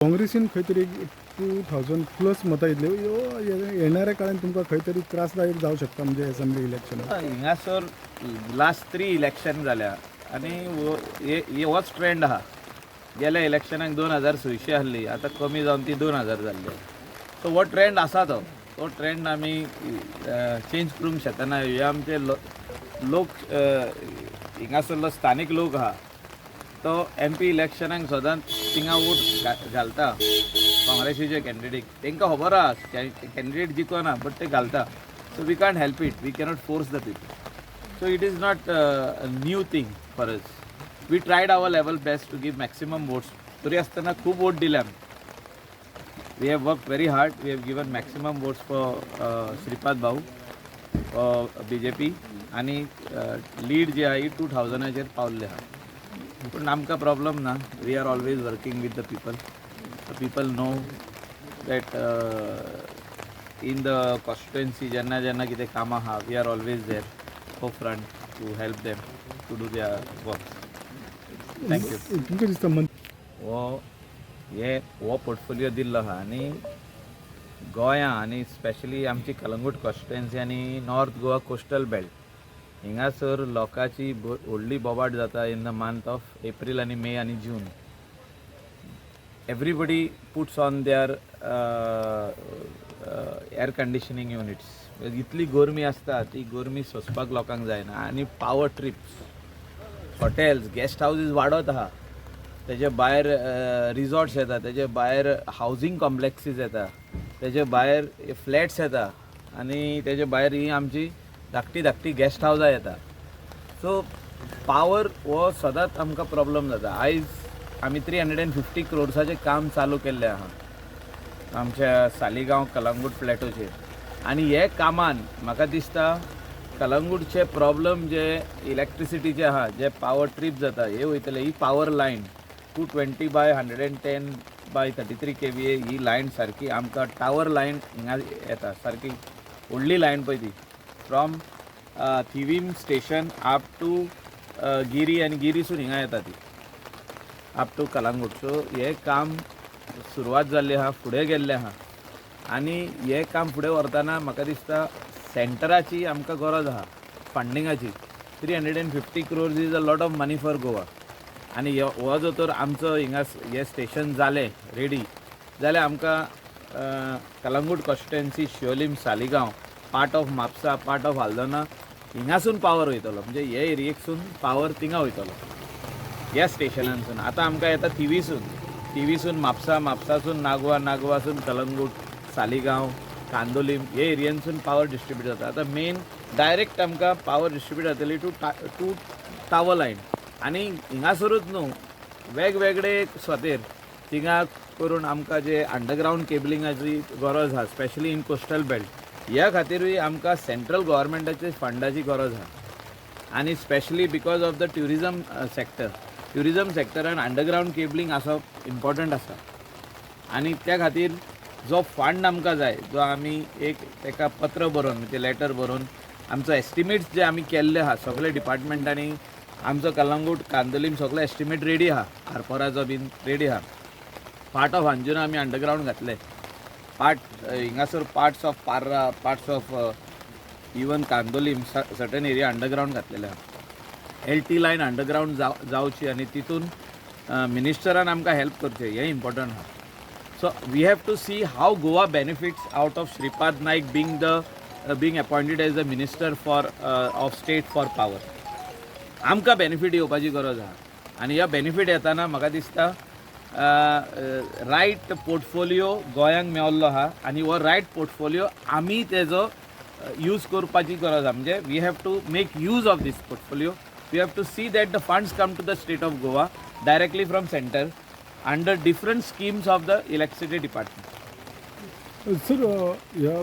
काँग्रेसीन खंय तरी 2,000 प्लस मतां येतली. ह्यो येणाऱ्या काळान तुमकां खंय तरी त्रासदायक जावं शकता, म्हणजे असेंब्ली इलेक्शनाक. हिंगासर लास्ट थ्री इलेक्शन जाल्या आनी होच ट्रेंड आहा. गेल्या इलेक्शनाक 2600 आहली, आतां कमी जावन ती 2000 जाल्ली. सो हो ट्रेंड आसा, तो तो ट्रेंड आमी चेंज करूंक शकना. हे आमचे लोक, हिंगासरलो स्थानीक लोक आहा, तो एमपी इलेक्शनाक सदांच थिंगा वोट घालता काँग्रेसीचे कॅन्डिडेट. तांकां खबर आहा कॅन्डिडेट जिखना, बट ते घालता. So we can't help it, we cannot force the people. So it is not new thing for us. We tried our level best to give maximum votes. तरी आसतना खूब वोट दिले आमी. We have worked very hard. We have given maximum votes for Shripad Bhau, BJP, आनी lead जी आहा ही 2,000चेर पावल्ली आहा. पूण आमकां प्रॉब्लम ना. We are always working with the people. The people know that in the constituency जेन्ना जेन्ना कितें कामां आहा, we are always there for front to help them to do their work. Thank you. तुमकां दिसता मन हो हे हो पोर्टफोलियो दिल्लो आहा आनी गोंया आनी स्पेशली आमची कलंगूट कॉन्स्टिट्युएन्सी आनी नॉर्थ गोवा कोस्टल बेल्ट हिंगासर लोकांची व्हडली बोबाट जाता in the month of April आनी मे आनी जून. Everybody puts on their air conditioning units. इतली गरमी आसता, ती गरमी सोंसपाक लोकांक जायना. आनी power trips, hotels, guest houses वाडत आहा, तेजे भायर रिजॉर्ट्स येता, तेजे भायर हावजींग कॉम्प्लेक्सीस येता, तेजे भायर फ्लॅट्स येता आनी तेजे भायर ही आमची धाकटी धाकटी गेस्ट हावजां येता. सो पावर हो सदांच आमकां प्रॉब्लम जाता. आयज आमी 350 क्रोर्साचें काम चालू केल्लें आहा आमच्या सालिगांव कलंगूट प्लॅटोचेर आनी हे कामान म्हाका दिसता कलंगूटचे प्रॉब्लम जे इलेक्ट्रिसिटीचे आहा, जे पावर ट्रीप जाता, हे वयतले. ही power line 220 by 110 by 33 kVA ही लायन सारकी आमकां टावर लायन हिंगा येता, सारकी व्हडली लायन पळय ती from Thivim station up to Giri आनी गिरीसून हिंगा येता ती अप टू कलंगूट. सो हें काम सुरवात जाल्ली आहा, फुडें गेल्लें आहा आनी हें काम फुडें व्हरतना म्हाका दिसता सेंटराची आमकां गरज आहा फंडिंगाची. 350 crores is a lot of money for Goa. आनी हो जो तर आमचो हिंगा हें स्टेशन जालें रेडी जाल्यार आमकां Calangute constituency, Siolim, Saligao, part of Mapusa, part of Aldona हिंगासून पावर वयतलो. म्हणजे हे एरियेकसून पावर थिंगा वयतलो ह्या स्टेशनांसून. आतां आमकां येता थिवीसून, थिवीसून म्हापसा, म्हापसासून नागवा, नागवासून कलंगूट, सालिगांव, कांदोलीम हे एरियनसून पावर डिस्ट्रीब्यूट जाता. आतां मेन डायरेक्ट आमकां पावर डिस्ट्रीब्यूट जातली टू टावर लायन. आनी हिंगासरूच न्हू, वेगवेगळे सुवातेर थिंगा करून आमकां जे अंडरग्रावंड केबलिंगाची गरज आहा, स्पेशली इन कोस्टल बेल्ट, ह्या खातीरूय आमकां सेंट्रल गव्हर्मेंटाचे फंडाची गरज आहा. आनी specially because of the tourism sector, tourism सेक्टरान underground cabling आसप इम्पॉर्टंट आसा. आनी त्या खातीर जो फंड आमकां जाय, जो आमी एक ताका पत्र बरोवन, म्हणजे लेटर बरोवन, आमचो एस्टिमेट्स जे आमी केल्ले आहा सगळे डिपार्टमेंटांनी, आमचो कलंगूट, कांदोलीम सगलो एस्टिमेट रेडी आहा, आरपोराचो बीन रेडी आहा. पार्ट ऑफ अंजुना आमी अंडरग्रावंड घातले, part हिंगासर parts of Parra, parts of even Candolim, certain area underground घातलेले आहा. एल टी लायन अंडरग्रावंड जावची आनी तितून मिनिस्टरान आमकां हेल्प करचें, हें इम्पॉर्टंट आहा. So we have to see how Goa benefits out of Shripad Naik being appointed as the minister for of state for power. आमकां बेनिफीट येवपाची गरज आहा आनी ह्या बेनिफीट येताना म्हाका दिसता रायट पोर्टफोलियो गोंयांक मेवल्लो आहा आनी हो रायट पोर्टफोलियो आमी तेजो यूज करपाची गरज आहा. म्हणजे we have to make use of this portfolio. We have to see that the funds come to the state of Goa directly from center under different schemes of the electricity department. Sir, ह्या